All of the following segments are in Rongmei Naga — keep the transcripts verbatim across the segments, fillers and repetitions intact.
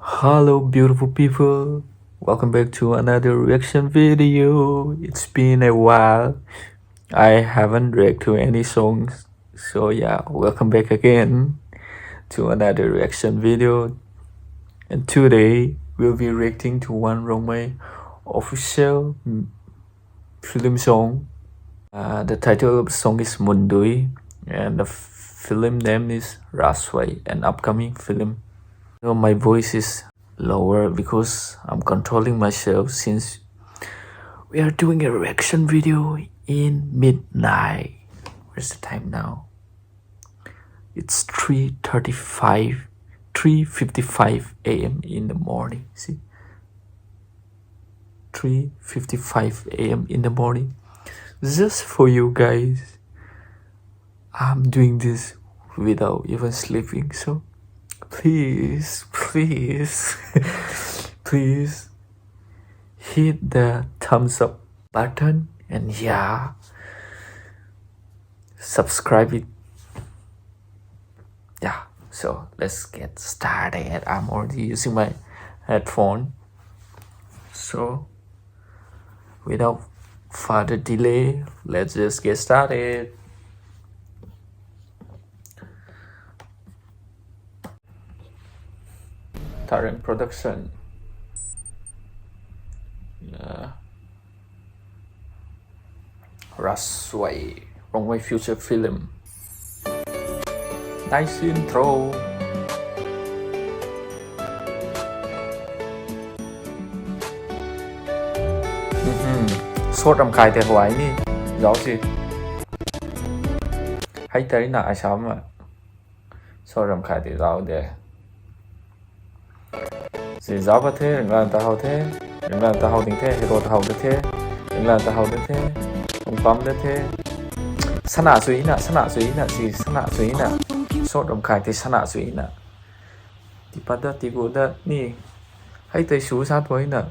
Hello, beautiful people. Welcome back to another reaction video. It's been a while. I haven't react to any songs. So yeah, welcome back again to another reaction video. And today we'll be reacting to one Rongmei official m-, film song. Uh, the title of the song is Mundui, and the f-, film name is Rasuai, an upcoming film. So my voice is lower because I'm controlling myself since we are doing a reaction video in midnight. Where's the time now? It's three thirty-five, three fifty-five a m in the morning. See? Three fifty-five a m in the morning. Just for you guys, I'm doing this without even sleeping. So please, please, please hit the thumbs up button and, yeah, subscribe it. Yeah, so let's get started. I'm already using my headphone. So without further delay, let's just get started. Tarang Production. Yeah. Rasuai, Rongmei feature film. Nice intro. Mhm. Short ram khai tei huai ni zauc si. Hei tei na ai sa ma. Short ram khai tei zauc de. Si zauc pat the, ringlan ta how the, ringlan ta how ding the, hero ta how de the, ringlan ta how de the, tung pam de the. Sana sui na, sana sui na, si sana sui na. Short ram khai tei sana sui na. Tipat dat, tigu dat ni. Hei tei sw sa tuang na.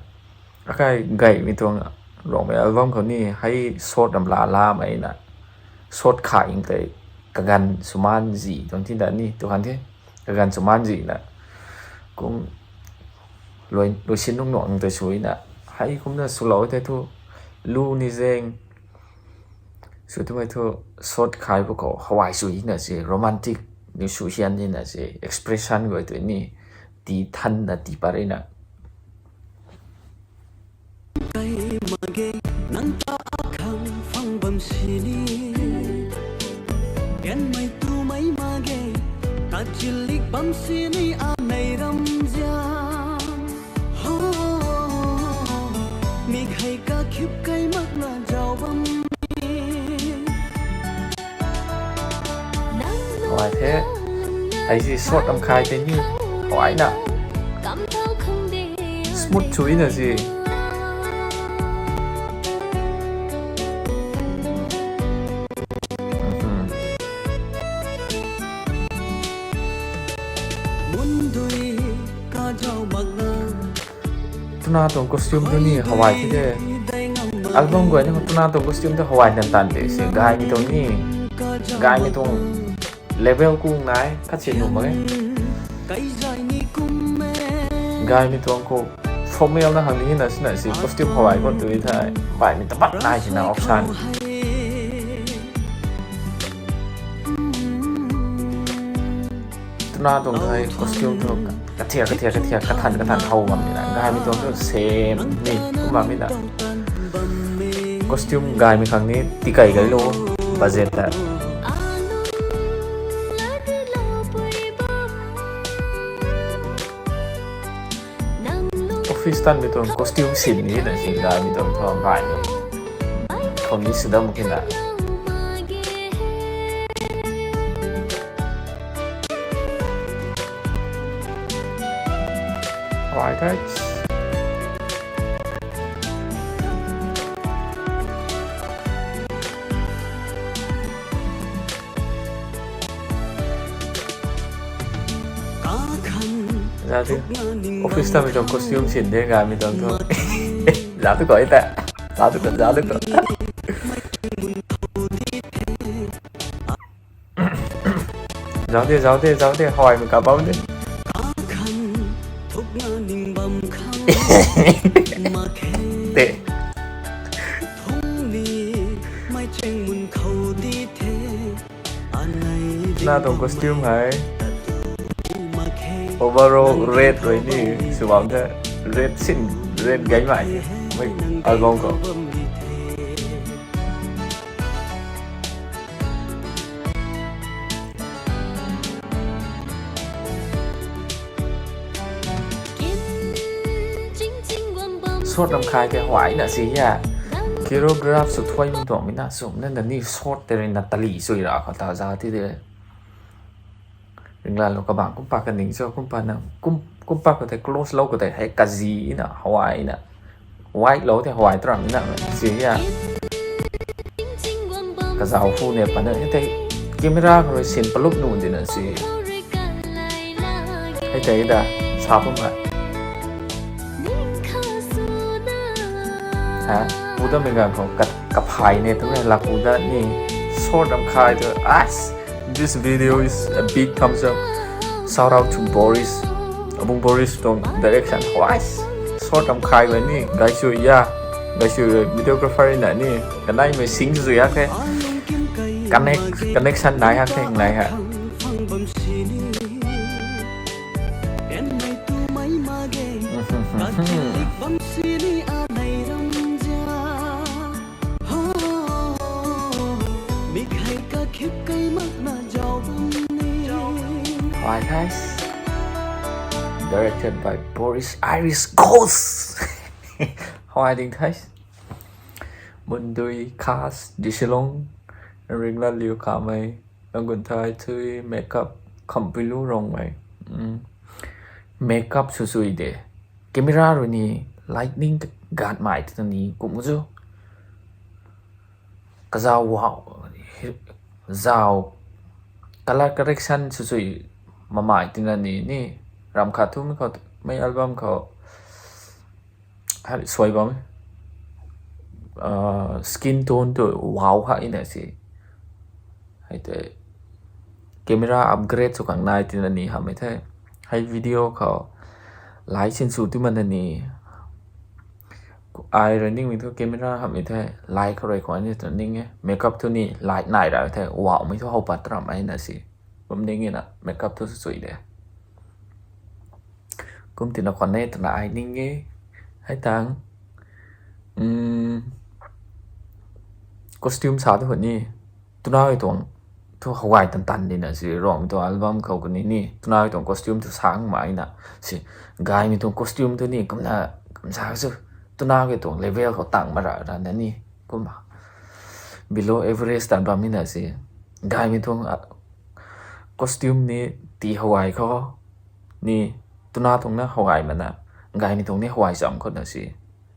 Akai gaymei tuang Rongmei album khou ni hei short ram la lamei na. Short kha ing tei kaganv sw maan zi tuang ti dat ni tu han the. Kaganv sw maan zi na. Kum lui, lui sin nung nuang tei sw na. Hei kumna swlou tei thu lu ni zeng. Sw twmei thu short khai bu khou huay sw na si romantic ni sw hian ni na si expression guay tu ni ti than na ti pat na. Kai mak ge, nang ta akhang phang bam sini. Ganmei twmei mak ge, kachilik bam sini anei ram zian. Ho, mi khai kakhip kai mak na zauc bam. Huay the. Hei si short ram khai tei ni huay na. Smooth sw na si. Mhm. Twna tuang costume tu ni huay the de. Album guay ni twna tuang costume tu huay tan tan de si. Gaymei tuang ni, gaymei tuang level kung nai khat si nuh mak e. Gaymei tuang khou formal na hang ni na si na si costume huay khou tu thei baihmei tapat nai si na option. Twna tuang thei costume tu kathiak, kathiak, kathiak, kathan, kathan how bam ni na. Gaymei tuang tu same ni kum bam ni na. Costume gaymei khang ni tikei kai lou budget ta. Office tanmei tuang costume sin ni na si gaymei tuang thu baihmei. Khou ni sidam kina. Alright, guys. Zauc the. Office tamei tuang costume sin de gaymei tuang thu. Zauc tu koi ta. Zauc tu koi, zauc tu koi. Zauc de, zauc de, zauc de, huaymei kabam de. Te. Na tuang costume hei overall red rui ni sw bam the, red sin, red gaymei. Mei album khou. Shot ram khai ke huayna si ya. Choreograph sw thuaimei tuangmei na sw na na ni shot tei rui na tali sui ra khou ta za ti de. Ringla lou kabang kumpa kaning cho, kumpa na, kum, kumpa khou tei close lou khou tei hei kazi na, huayna. Wide lou tei huay tram na si ya. Kazau hu ne pa na, hei tei camera khou rui sin palup nu di na si. Hei tei da, sa pum ha. Ha, pu da mei ganv khou ka, kaphay ne tu e, la pu da ni. Shot ram khai tu, as, this video is a big thumbs up. Shout out to Boris. Abung Boris tuang direction, as. Shot ram khai ba ni, gaisui ya. Gaisui videographer na ni, kanai mei sing zui ya ke. Connect, connection nai ha, keng nai ha. Huay the. Directed by Boris Iris Ghost. Huay ding the. Mundui Khas, Disilong, Ringla Liu Kamei, Langun Thai Thui, makeup, Khampilu Rongmei. Mm. Makeup sw sui de. Camera rui ni lightning gat mai twna ni kum zu. Kazau wow, zau, color correction sw sui mamai twna ni, ni, ram khat thu mei khou, mei album khou, hei, suai bam e. Ah, skin tone tu wow ha ina si. Hei tei camera upgrade sw khang nai tina ni hamh e the. Hei video khou light sin sw tu mana ni. Ai rui ningmei thu camera hamh e the, light khou rui khwan ni tu ning e. Makeup thu ni light nai ra the, wow mei thu how pat ram ai na si. Bam ning e na, makeup thu sw sui de. Kum tina khwan e twna ai ning e. Hei tang, mm, costume sa tu hwn ni. Tuna e tuang thu hawai tan tan di na si, Ruangmei tuang album khou kani ni. Tuna e tuang costume thu sa ngmai na si. Gaymei tuang costume thu ni kumna, kum sa su. Tuna e tuang level khou tang mara ra na ni. Kumna below average tan bam ni na si. Gaymei tuang, ah, costume ni ti hawai khou ni, tuna tuang na hawai mana, gaymei tuang ni hawai cham khou na si.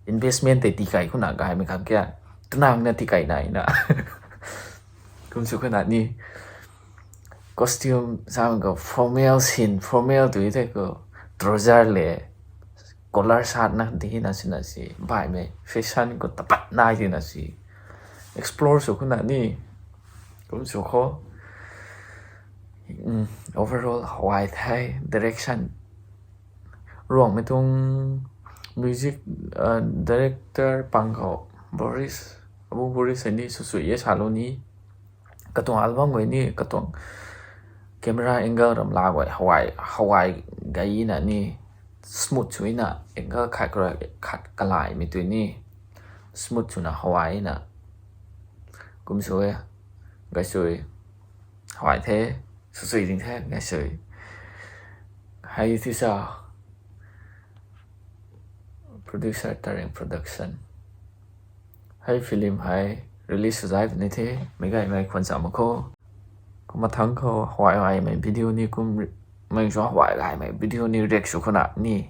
Investment tei tikai khou na gaymei khang kia, tuna na tikai nai na. Kum sw khou na ni, costume sa khou formal sin, formal tu i the khou, trouser le, collar shirt na di na si na si, baihmei fashion khou tapat nai di na si. Explore sw khou na ni, kum sw khou. Mm, overall hawai the, direction. Ruangmei tuang music, uh, director pang khou Boris, abu Boris ni sw sui e sa lou ni. Katuang album guay ni, katuang camera angle ram la guay, hawai, hawai gay na ni, smooth sw na, angle khat kara khat kalaimei tu ni, smooth swna hawai na. Kum sw e, gay sui, hawai the, sw sui ding the, gay sui. Hei ti sa, producer Tareng Production. Hei film hei release sw zai puni the, meic gaymei khwan sa mak khou. Kumna thangc khou hawai gaymei video ni kum, mei sw hawai gaymei video ni react sw khou na ni.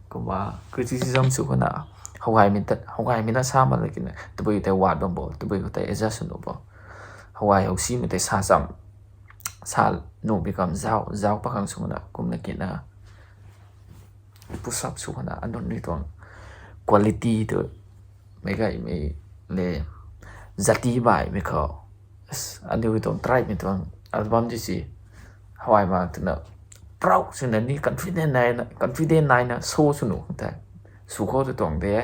Kumna criticism sw khou na, hawai mi ta, hawai mi na sa mak la kina, tabui tei wat bam bo, tabui khou tei adjust sw nuh bo. Hawai hou simei tei sa cham, sa nuh bi kam zau, zau pakhang sw khou na, kumna kina push up sw khou na, anunc ni tuang quality tu, meic gaymei le, zati baihmei khou, aniu tuang tribe mei tuang album ti si, hawai mak twna, proud swna ni, confident naina, confident naina show sw nuh khang the. sw khou tu tuang de.